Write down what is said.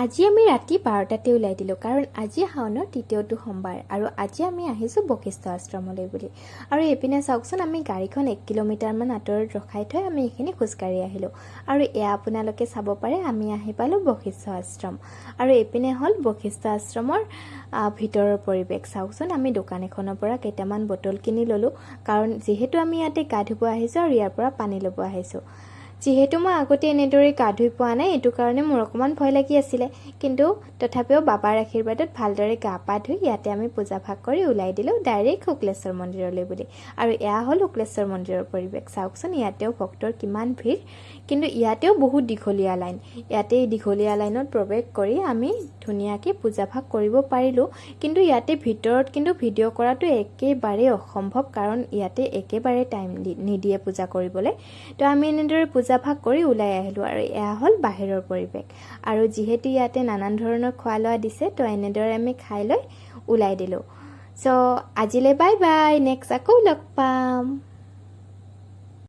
আজি আমি ৰাতি 12টাতে ওলাই দিলোঁ, কাৰণ আজি শাওনৰ তৃতীয়টো সোমবাৰ আৰু আজি আমি আহিছোঁ বশিষ্ঠ আশ্ৰমলৈ বুলি। আৰু এইপিনে চাওকচোন, আমি গাড়ীখন 1 কিলোমিটাৰমান আঁতৰত ৰখাই থৈ আমি এইখিনি খোজকাঢ়ি আহিলোঁ। আৰু এয়া আপোনালোকে চাব পাৰে, আমি আহি পালোঁ বশিষ্ঠ আশ্ৰম। আৰু এইপিনে হ'ল বশিষ্ঠ আশ্ৰমৰ ভিতৰৰ পৰিৱেশ। চাওকচোন, আমি দোকান এখনৰ পৰা কেইটামান বটল কিনি ল'লোঁ, কাৰণ যিহেতু আমি ইয়াতে গা ধুব আহিছোঁ আৰু ইয়াৰ পৰা পানী ল'ব আহিছোঁ। যিহেতু মই আগতে এনেদৰে গা ধুই পোৱা নাই, এইটো কাৰণে মোৰ অকণমান ভয় লাগি আছিলে। কিন্তু তথাপিও বাবাৰ আশীৰ্বাদত ভালদৰে গা পা ধুই ইয়াতে আমি পূজা ভাগ কৰি ওলাই দিলোঁ ডাইৰেক্ট শুক্লেশ্বৰ মন্দিৰলৈ বুলি। আৰু এয়া হ'ল শুক্লেশ্বৰ মন্দিৰৰ পৰিৱেশ। চাওকচোন, ইয়াতেও ভক্তৰ কিমান ভিৰ। কিন্তু ইয়াতেও বহুত দীঘলীয়া লাইন। ইয়াতে এই দীঘলীয়া লাইনত প্ৰৱেশ কৰি আমি ধুনীয়াকৈ পূজা ভাগ কৰিব পাৰিলোঁ। কিন্তু ইয়াতে ভিতৰত কিন্তু ভিডিঅ' কৰাটো একেবাৰেই অসম্ভৱ, কাৰণ ইয়াতে একেবাৰে টাইম নিদিয়ে পূজা কৰিবলৈ। তো আমি এনেদৰে পূজা ভাগ কৰি ওলাই আহিলোঁ আৰু এয়া হ'ল বাহিৰৰ পৰিৱেশ। আৰু যিহেতু ইয়াতে নানান ধৰণৰ খোৱা লোৱা দিছে, তো এনেদৰে আমি খাই লৈ ওলাই দিলোঁ। চ' আজিলৈ বাই বাই, নেক্সট আকৌ লগ পাম।